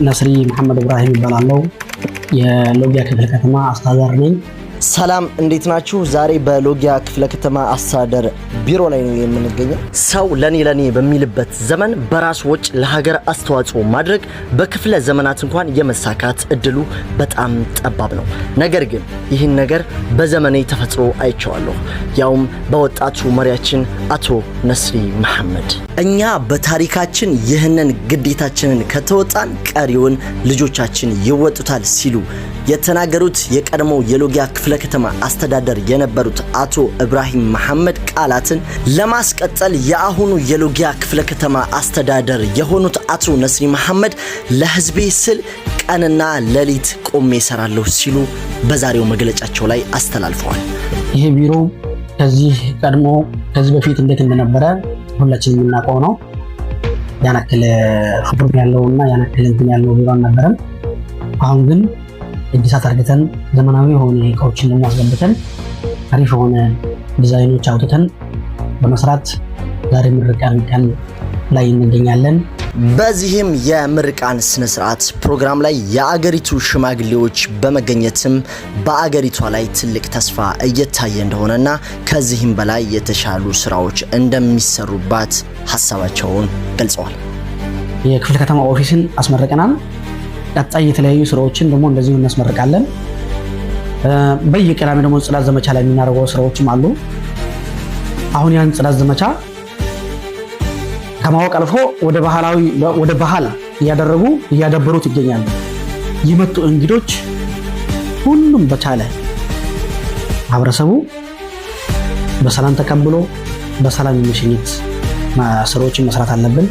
ነስሪ መሐመድ እብራሂም እባላለሁ። የሎጊያ ክፍለ ከተማ አስተዳዳሪ ነኝ። ሰላም፣ እንዴት ናችሁ? ዛሬ በሎጊያ ክፍለ ከተማ አስተዳደር ቢሮ ላይ ነው የምንገኘው። ሰው ለኔ ለኔ በሚልበት ዘመን በራስ ወጪ ለሀገር አስተዋጽኦ ማድረግ በክፍለ ዘመናት እንኳን የመሳካት እድሉ በጣም ጠባብ ነው። ነገር ግን ይህን ነገር በዘመኔ ተፈጥሮ አይቼዋለሁ። ያውም በወጣቱ መሪያችን አቶ ነስሪ መሐመድ። እኛ በታሪካችን ይህንን ግዴታችንን ከተወጣን ቀሪውን ልጆቻችን ይወጡታል ሲሉ የተናገሩት የቀድሞው የሎጊያ ክፍለ ከተማ አስተዳደር የነበሩት አቶ እብራሂም መሐመድ ቃላትን ለማስቀጠል የአሁኑ የሎጊያ ክፍለ ከተማ አስተዳደር የሆኑት አቶ ነስሪ መሐመድ ለሕዝቤ ስል ቀንና ሌሊት ቆሜ እሰራለሁ ሲሉ በዛሬው መግለጫቸው ላይ አስተላልፈዋል። ይሄ ቢሮ ከዚህ ቀድሞ ከዚህ በፊት እንዴት እንደነበረ ሁላችን የምናውቀው ነው። ያን ያክል ፍቅር ያለውና ያን ያክል እንትን ያለው ቢሮ አልነበረም። አሁን ግን እድሳት አድርገን ዘመናዊ የሆነ እቃዎችን ደግሞ አስገብተን አሪፍ የሆነ ዲዛይኖች አውጥተን በመስራት ዛሬ ምርቃን ቀን ላይ እንገኛለን። በዚህም የምርቃን ስነ ስርዓት ፕሮግራም ላይ የአገሪቱ ሽማግሌዎች በመገኘትም በአገሪቷ ላይ ትልቅ ተስፋ እየታየ እንደሆነና ከዚህም በላይ የተሻሉ ስራዎች እንደሚሰሩባት ሀሳባቸውን ገልጸዋል። የክፍለ ከተማ office ን አስመርቀናል። ቀጣይ የተለያዩ ስራዎችን ደግሞ እንደዚሁ እናስመርቃለን። በየቅዳሜ ደግሞ ጽዳት ዘመቻ ላይ የምናደርገው ስራዎችም አሉ። አሁን ያን ጽዳት ዘመቻ ከማወቅ አልፎ ወደ ባህላዊ ወደ ባህል እያደረጉ እያደበሩት ይገኛሉ። የመጡ እንግዶች ሁሉም በቻለ ማህበረሰቡ በሰላም ተቀብሎ በሰላም የመሸኘት ስራዎችን መስራት አለብን።